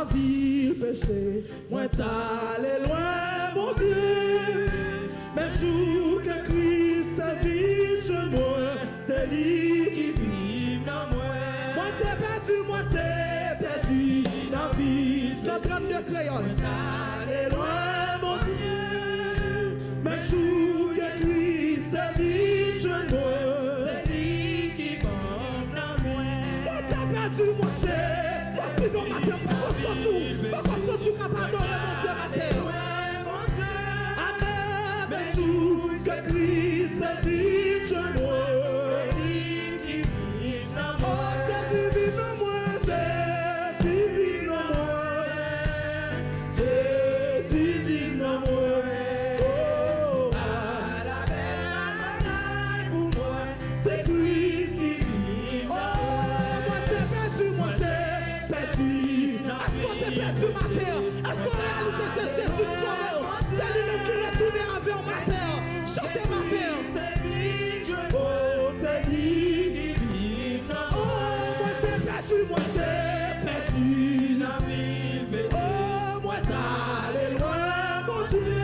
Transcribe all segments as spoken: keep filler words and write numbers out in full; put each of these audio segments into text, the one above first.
Anvi peche, mwen t ale lwen Bondye. Men jou ke Kris te vin jwenn mwen, se li ki viv nan mwen. Mwen te pèdi, mwen te pèdi nan vi. San trannde kreyòl. Mwen t ale lwen Bondye. Men jou ke Kris te vin jwenn mwen, se li ki viv nan mwen. Mwen te pèdi, mwen te pèdi nan maten, poko sot ou, poko sot ou k ap adore Bondye maten. Amèn. Men jou ke Kris te vin jwenn mwen, se li ki viv nan mwen. Oh, Jezi viv nan mwen, Jezi viv nan mwen. Jezi viv nan mwen. Oh, ala bèl bagay pou mwen, se Kris ki viv nan mwen. Oh, mwen te pèdi, mwen te pèdi. Èske w te pèdi maten an? Èske w reyalize se Jezi k sove w? Se li menm ki retounen avè w maten an. Chante maten an. Oh, se li ki viv nan mwen. Oh, mwen te pèdi, mwen te pèdi nan vi. Oh, mwen t ale lwen Bondye.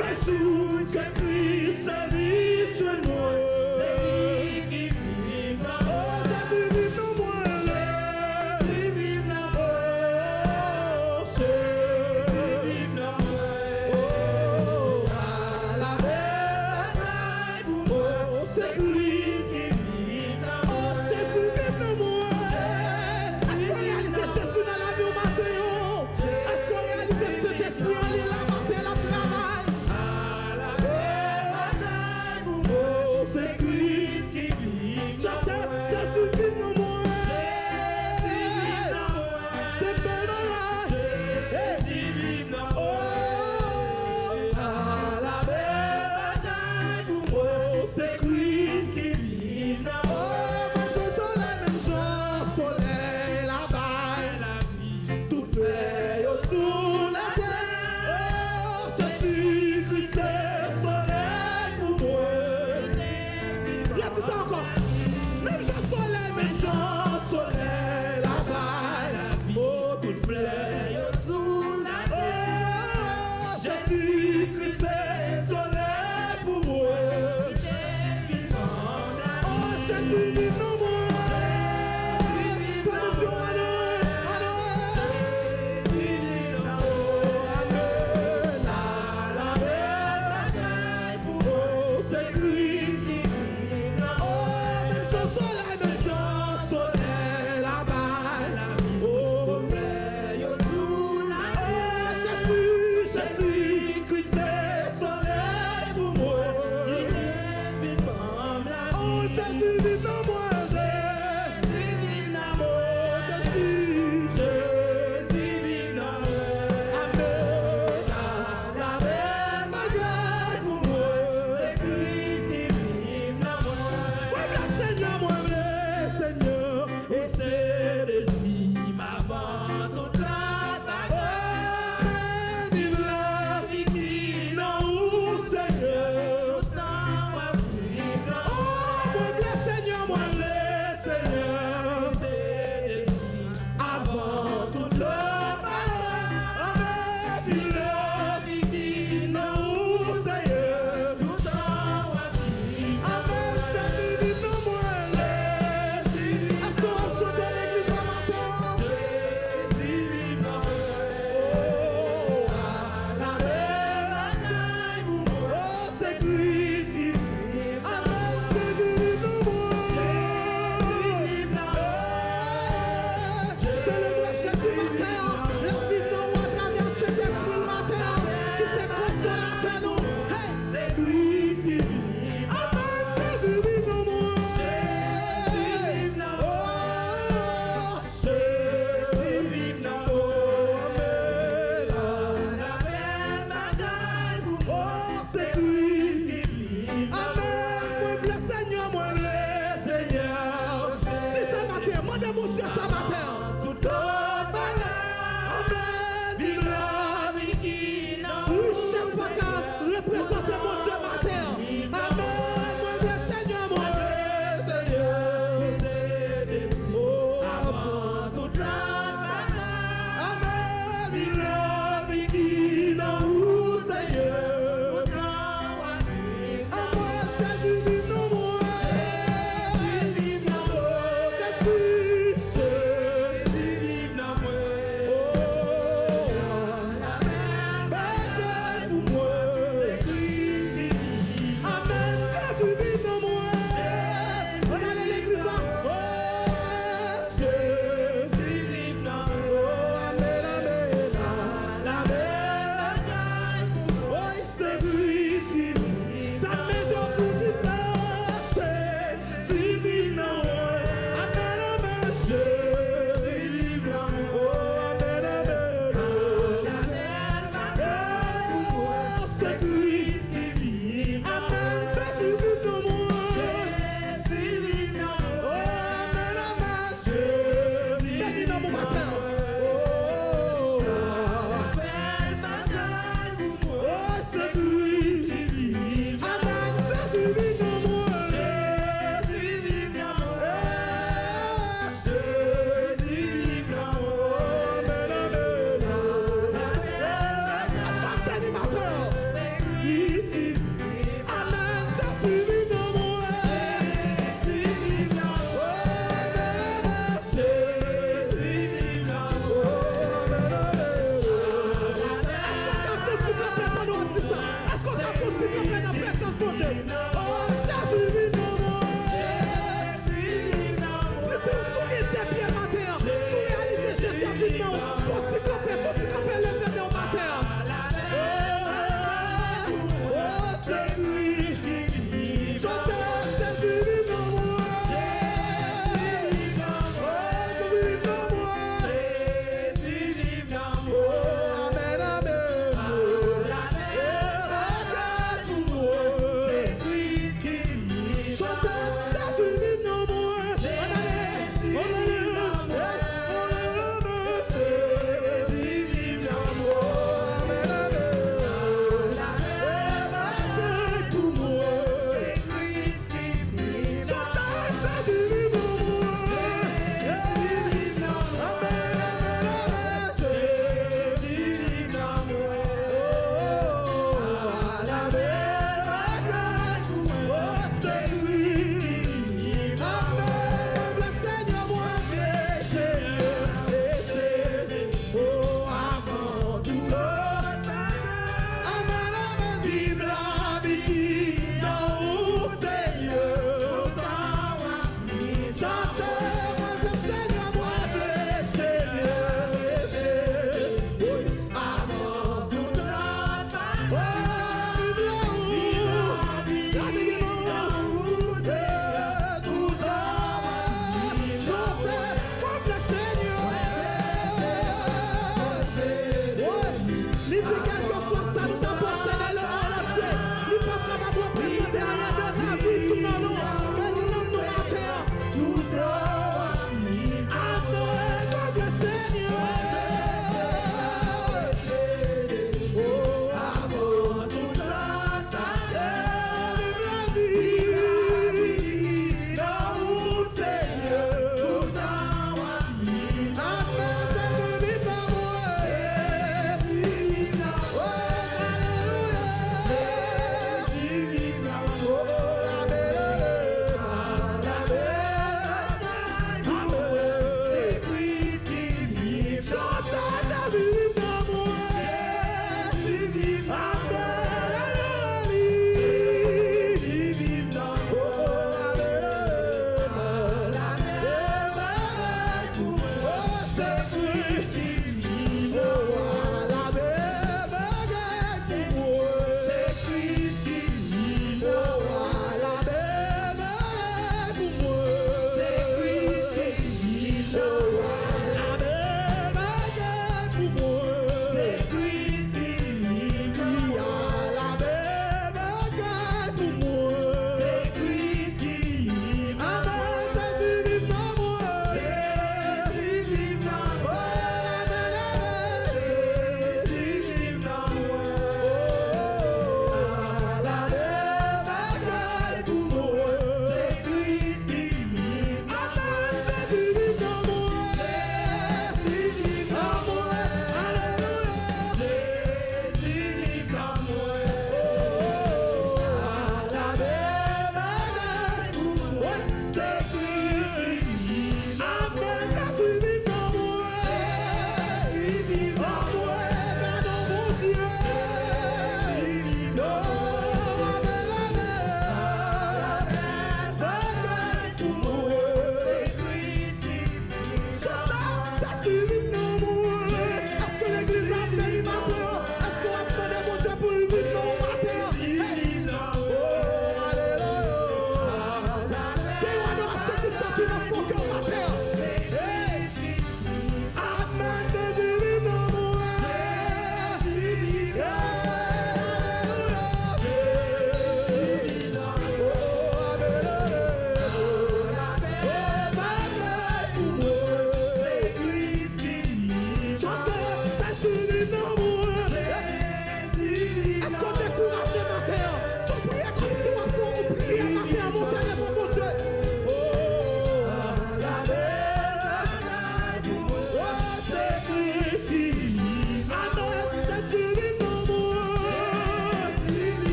Men jou ke Kris te vin jwenn mwen, se li ki viv nan mwen. Oh, Jezi viv nan mwen. Jezi viv nan mwen. Oh, Jezi viv nan mwen. Oh, ala bèl bagay pou mwen, se Kris ki viv nan mwen. Oh, Jezi viv nan mwen.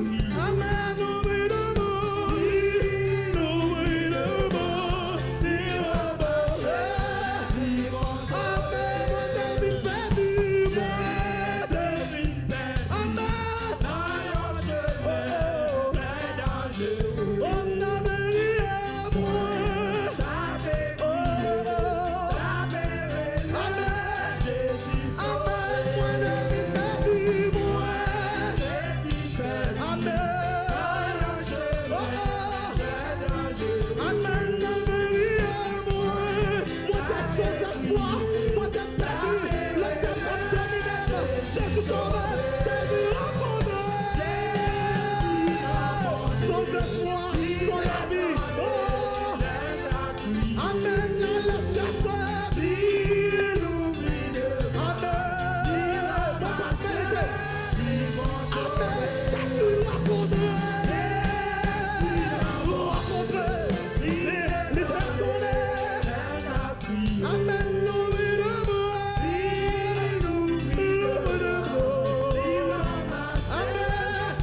Amèn, ouvri de mwen, ouvri de mwen, li ranmase. Amèn, mwen te vin pèdi, mwen te vin pèdi. Amèn. Nan yon chemen trè danjere. O, nan meri mwen. Amèn. Amèn. Mwen te vin pèdi, mwen. Amèn. Oh, oh. Amèn. Nan meri mwen. Mwen te sanzespwa. Mwen te pèdi. Ledyab t ap domine m. Jezi Sovè te vin rankontre. Sanzespwa, sanlavi. Oh. Amèn. Nan lachè. Amèn. Mwen pa merite. Amèn. Jezi rankontre. Rankontre. Li, li te konnen. Amèn. Louvri de bra. Louvri de bra. Amèn. Amèn. Amèn.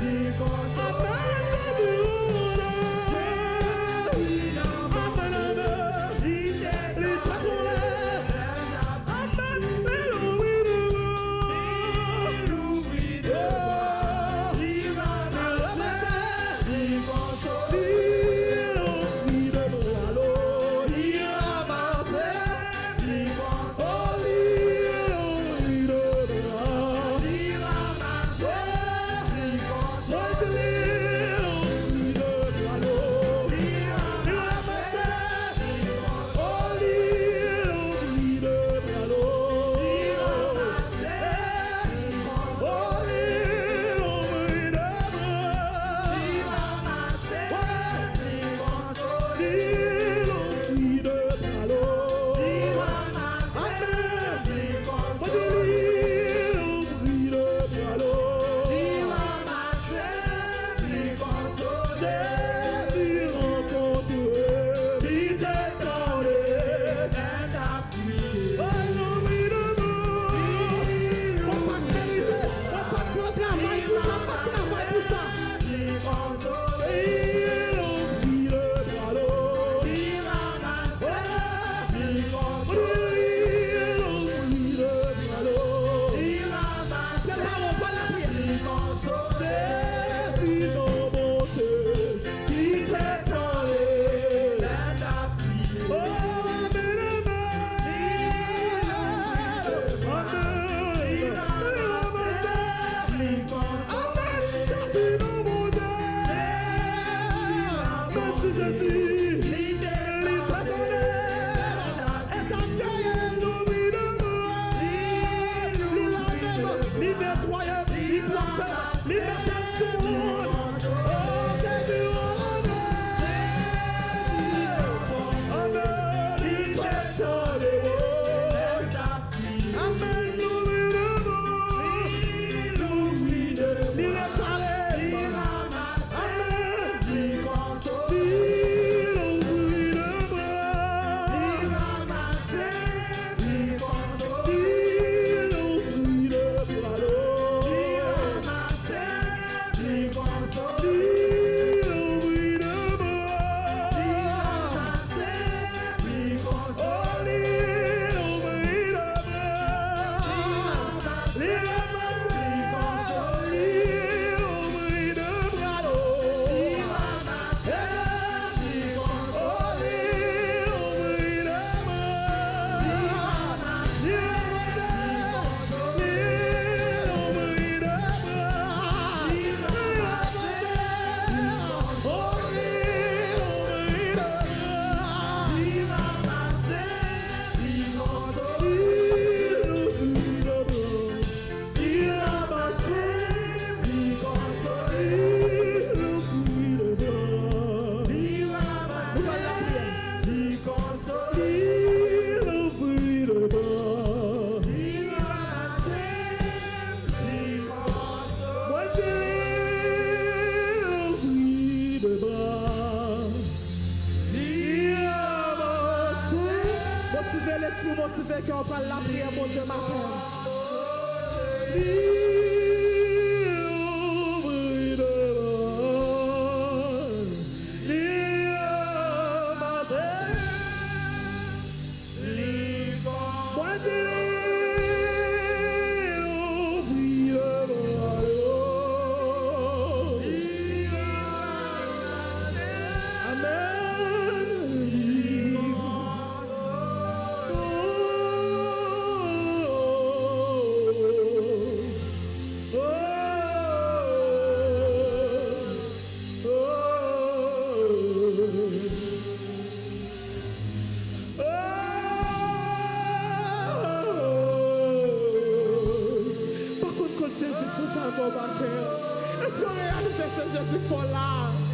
Amèn. Li te konnen. Amèn. Li louvri de bra. Li louvri de bra. Li ranmase. Li konsole. Li louvri de bra l. Li ranmase. Li konsole. Li louvri de bra. Li ranmase. Li konsole. Li louvri de bra l. Li ranmase. Jezi rankontre, li te tande. Mwen pa t merite, mwen pa t pran travay pou sa, pa t travay pou sa. Se pawòl, pawòl lapriyè. Sezi nan bonte, ki te tande. Oh, amèn, amèn. Amèn. Amèn. Jezi nan bonte. Mèsi, Jezi. Li te tande. E t ap dèyè nou, wi, nan mwen. Li lave m, li netwaye m, li pwòpte m, li mete m sou wout. Oh, Jezi, oh, amèn. Amèn. Li te tande. Amèn. Louvri de bra. Louvri de bra. Li repare m. Amèn. Li louvri de bra. Li ranmase. Li konsole. Li louvri de bra l. Li ranmase. Li konsole. Li louvri de bra. Li ranmase. Li konsole. Oh, li louvri de bra. Li ranmase. Li konsole. Li louvri de bra l. Li ranmase. Li konsole. Li louvri de bra. Li ranmase. Li louvri de bra. Li ranmase. Oh, li louvri de bra. Li ranmase. Li konsole. Li louvri de bra. Li ranmase, li konsole. Li louvri de bra. Li ranmase, li konsole. Li louvri de bra. Li ranmase, li konsole. Mwen di li louvri de bra. Li ranmase. Motive lespri w, motive kè w, pral lapriyè Bondye maten an. Li louvri de bra. Sese Jezi fò la.